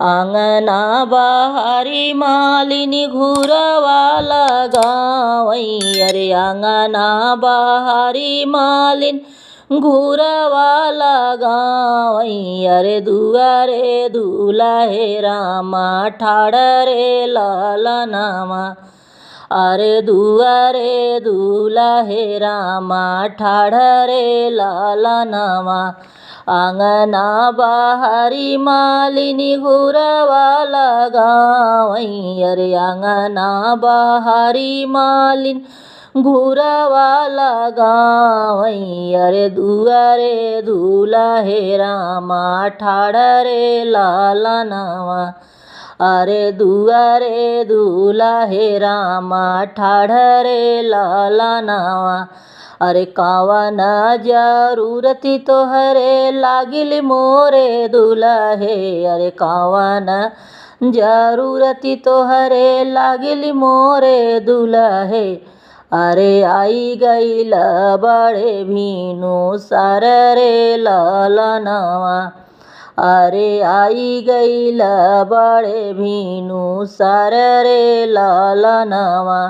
आंगना बहारी मालिनी घुरवा लगावई। अरे आंगना बहारी मालिन घुरवा लगावई। अरे दुआरे दुल्हे रामा ठाड़ रे ललनावा। अरे दुआरे दुल्हे रामा ठाड़ रे ललनावा। आंगना बहारी मालिनी घुरवा लगावई। अरे आंगना बहारी मालिन घुरवा लगावई। अरे दुआरे दुल्हे रामा ठाड़ रे ललनावा। अरे दुआरे दुल्हे रामा ठाड़ रे ललनावा। अरे कवन जरूरती तोहरे लागिल मोरे दुल्हे। अरे कवन जरूरती तोहरे लागिल मोरे दुल्हे। अरे आई गईल बड़े भीनु सर रे ललनावा। अरे आई गईल बड़े भीनु सर रे ललनावा।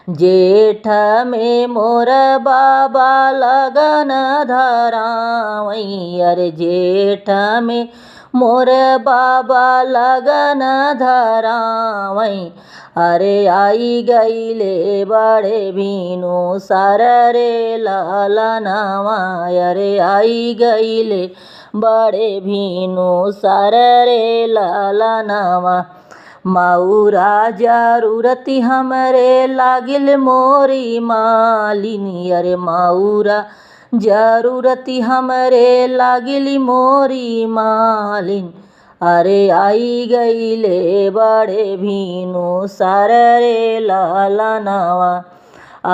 जेठ में मोर बाबा लगन धरावई। अरे जेठ में मोर बाबा लगन धरावई। अरे आई गईले बड़े भीनु सर रे ललनावा। अरे आई गईले बड़े भीनु सर रे ललनावा। माउरा जरूरती हमरे लागिल मोरी मालिनी। अरे माउरा जरूरती हमरे लागिल मोरी मालिन। अरे आई गईले बड़े भीनु सर रे ललनावा।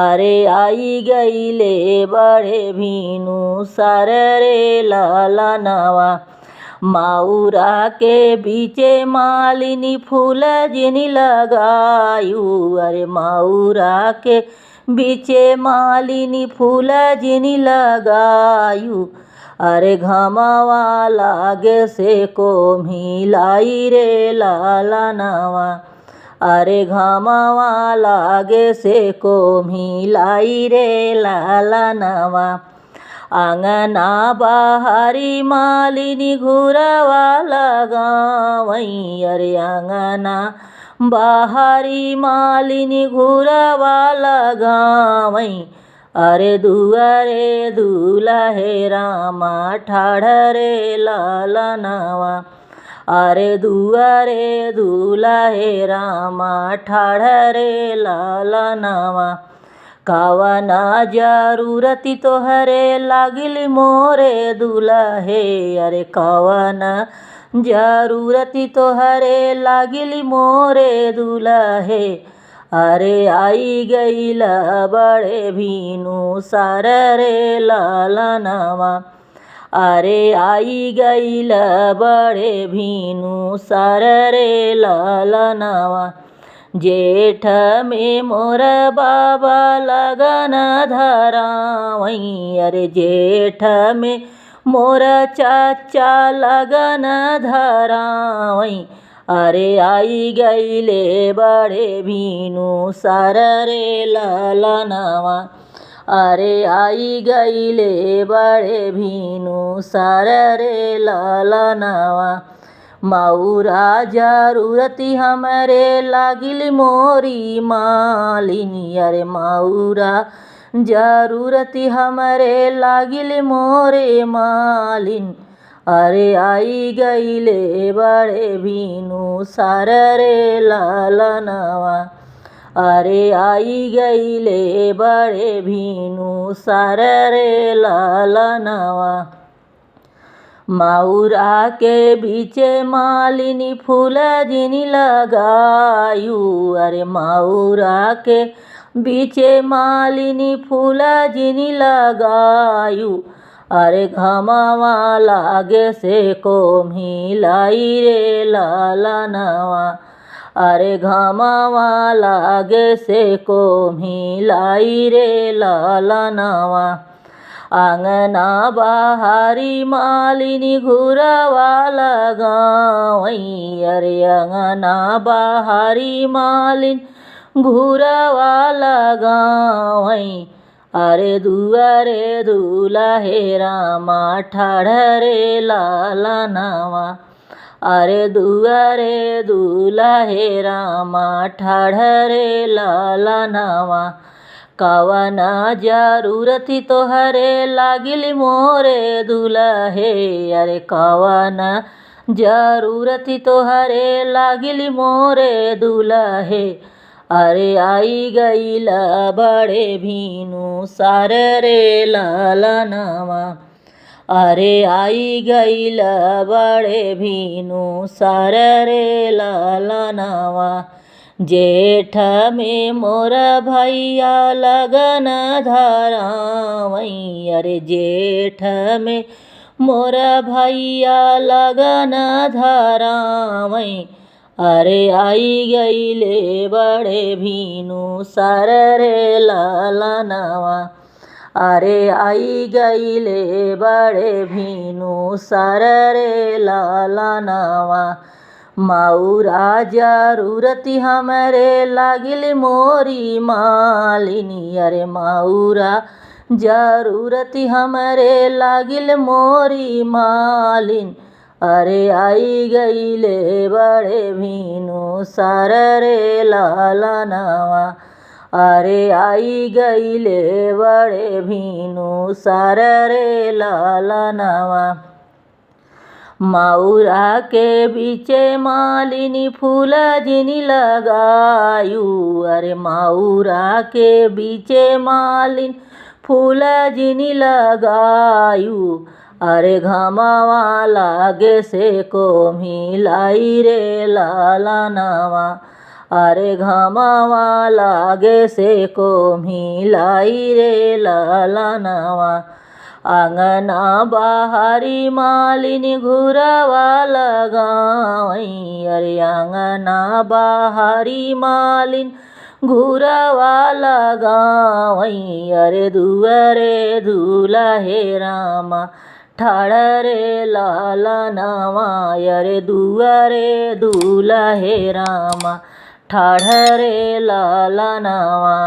अरे आई गईले बड़े भीनु सर रे ललनावा। माउरा के बीचे मालिनी फूल जिनी लगायू। अरे माउरा के बीचे मालिनी फूल जिनी लगायू। अरे घमावा लागे से कोम्ही लाई रे ललनावा। अरे घमावा लागे से कोम्ही लाई रे ललनावा। आंगना बहारी मालिनी घुरवा लगावई। अरे आंगना बहारी मालिनी घुरवा लगावई। अरे दुआरे दुल्हे रामा ठाड़ रे ललनावा। अरे दुआरे दुल्हे रामा ठाड़ रे ललनावा। कवना जरूरती तोहरे लागिल मोरे दुल्हे। अरे कवना जरूरती तोहरे लागिल मोरे दुल्हे। अरे आई गईल बड़े भीनु सर रे ललनावा। अरे आई गईल बड़े भीनु सर रे ललनावा। जेठ में मोर बाबा लगन धरावई। अरे जेठ में मोर चाचा लगन धरावई। अरे आई गईले बड़े भीनु सर रे ललनावा। अरे आई गईले बड़े भीनु सर रे ललनावा। माउरा जरूरती हमरे लागिल मोरी मालिनी। अरे माउरा जरूरती हमरे लागिल मोरे मालिन। अरे आई गईले बड़े भीनु सर रे ललनावा। अरे आई गईले बड़े भीनु सर रे ललनावा। माउरा के बीचे मालिनी फूल जिनी लगायू। अरे माउरा के बीचे मालिनी फूल जिनी लगायू। अरे घमावा लागे से कोम्ही लाई रे ललनावा। अरे घमावा लागे से कोम्ही लाई रे ललनावा। आंगना बहारी मालिनी घुरवा लगावई, अरे अंगना बहारी मालिन घुरवा लगावई। अरे दुआरे दुलहे रामा ठाढ़ रे लाला नवा, अरे दुआरे दुलहे रामा ठाढ़ रे लाला नवा। कवना जरूरती तोहरे लागिल मोरे दुलहे, अरे कवना जरूरती तोहरे लागिल मोरे दुलहे। अरे आई गईला बड़े भीनु सार रे लाला नवा, अरे आई गईला बड़े भीनु सार रे लाला नवा। जेठ में मोर भैया लगन धरावई, अरे जेठ में मोर भैया लगन धरावई। अरे आई गईले बड़े भीनु सार रे लाला नवा, अरे आई गईले बड़े भीनु सार रे लाला नवा। माउरा जरूरती हमरे लागिल मोरी मालिनी, अरे माउरा जरूरती हमरे लागिल मोरी मालिन। अरे आई गईले बड़े भीनु सार रे लाला नवा, अरे आई गईले बड़े भीनु सार रे लाला नवा। माउरा के बीचे मालिनी फूल जिनी लगायू, अरे माउरा के बीचे मालिन फूल जिनी लगायू। अरे घमावा लागे से कोम्ही लाई रे लाला नवा, अरे घमावा लागे से कोम्ही लाई रे लाला नवा। आंगना बहारी मालिनी घुरवा लगावई, अरे आंगना बहारी मालिन घुरवा लगावई। अरे दुआरे दुलहे रामा ठाढ़ रे लाला नवा, अरे दुआरे दुलहे रामा ठाढ़ रे लाला नवा।